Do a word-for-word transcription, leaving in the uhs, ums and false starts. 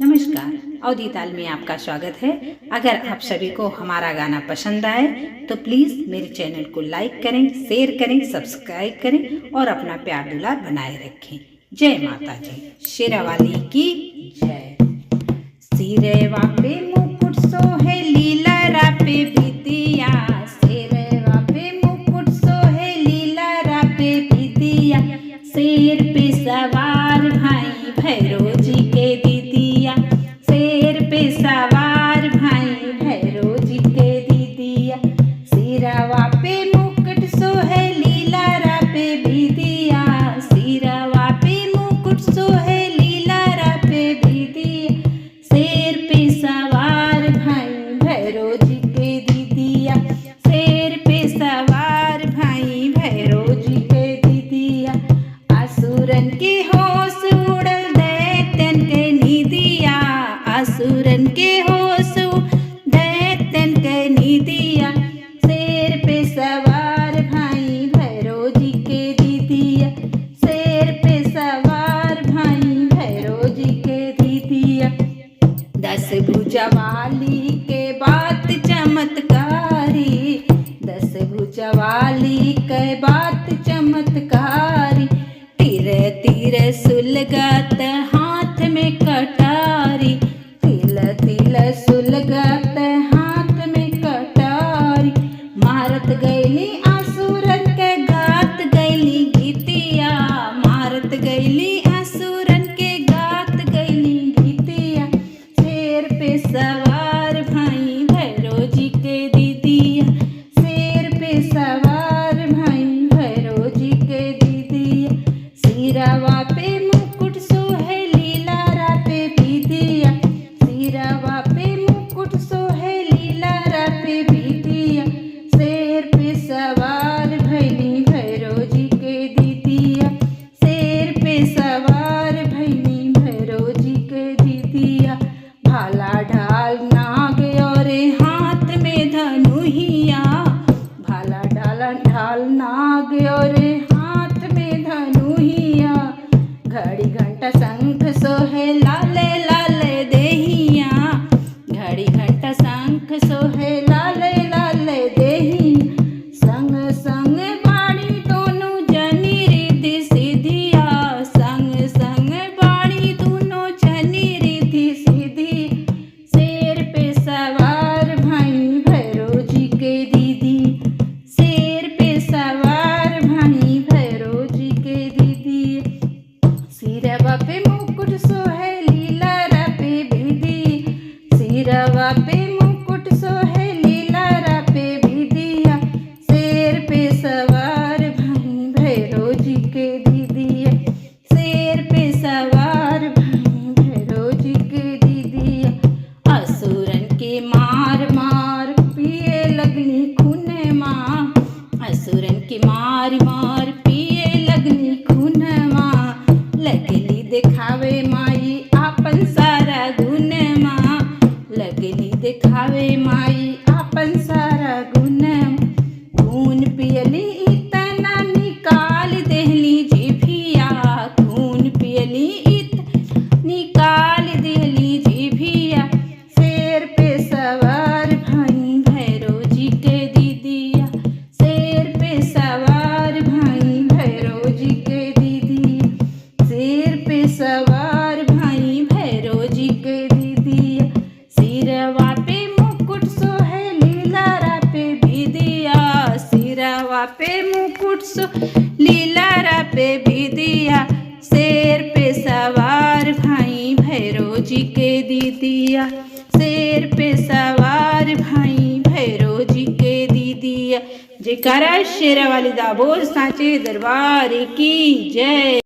नमस्कार, अवधी ताल में आपका स्वागत है। अगर आप सभी को हमारा गाना पसंद आए तो please मेरे channel को like करें, share करें, subscribe करें और अपना प्यार दुलार बनाए रखें। जय माता जी, शेरा वाली की जय। सिरवा पे मुकुट सोहे, लीलरा पे बिंदिया, सिरवा पे मुकुट सोहे, लीलरा पे बिंदिया, शेर पे सवार भाई भैरो जी के दीदिया, शेर पे सवार भाई भैरो जी के दीदिया। सिरवा पे मुकुट सोहे, लीलरा पे बिंदिया, सिरवा पे मुकुट सोहे, लीलरा पे बिंदिया, शेर पे सवार भाई भैरो जी के दीदिया, शेर पे सवार भाई भैरो जी के दीदिया। असुरन के होश उड़ल, दैत्यन के नीदिया, असुरन के होश उड़ल, दैत्यन के नीदिया, शेर पे सवार भाई भैरो जी के दीदिया, शेर पे सवार भाई भैरो जी के दीदिया। दस भुजा वाली के बात चमत्कारी, दस भुजा वाली के बात चमत्कारी, तीर तीर सुलगत हाथ में कटारी, तिल तिल सुलगत हाथ में कटारी, मारत गैली असुरन के गात गैली गीतिया, मारत गैली असुरन के गात गैली गीतिया। शेर पे सवार भाई भैरो जी के दीदिया, शेर पे सवार भाई भैरो जी के दीदिया। सिरवा पे मुकुट सोहे, लीलरा पे बिंदिया, सिरवा पे मुकुट सोहे, लीलरा पे बिंदिया, शेर पे सवार भैनी भैरो जी के दीदिया, शेर पे सवार भैनी भैरो जी के दीदिया। भाला ढाल नाग और हाथ में धनुहिया, भाला ढाल ढाल नाग और हाथ में धनुहिया। घड़ी घंटा शंख सोहे, लाले लाले देहिया, घड़ी घंटा शंख सोहे, लाले लाले देहिया। संग संग बाणी दोनों जनी रिद्धि सिद्धिया, संग संग बाणी दोनों जनी रिद्धि सिद्धिया। शेर पे सवार भाई भैरो जी के दीदी, शेर पे सवार भाई भैरो जी के दीदी। सिरवा पे मुकुट सोहे, लीलरा पे बिंदी, सिरवा पे मुकुट सोहे, लीलरा पे बिंदिया। शेर पे सवार भाई भैरो जी के दीदिया, शेर पे सवार भाई भैरो जी के दीदिया। असुरन के मार मार पिए लगनी खूनमा, असुरन के मार मार पिए लगनी खूनमा। लगली देखावे माई आपन सारा गुनमा, लगली देखावे माई आपन सारा गुनमा। खून पियली इतना निकाल देहली जीभिया, खून पियली इत निकाल देहली जीभिया। शेर पे सवार भाई भैरो जी के दीदिया, शेर पे सवार भाई भैरो जी के दीदिया, शेर पे सवार भाई भैरो जी के दीदिया। सिरवा पे मुकुट सोहे, लीलरा पे बिंदिया, सिरवा पे मुकुट सो, लीलरा पे बिंदिया। शेर पे सवार भाई भैरो जी के दीदिया, शेर पे सवार भाई भैरो जी के दीदिया। जयकारा शेरा वाली दा बोल साँचे दरबार की जय।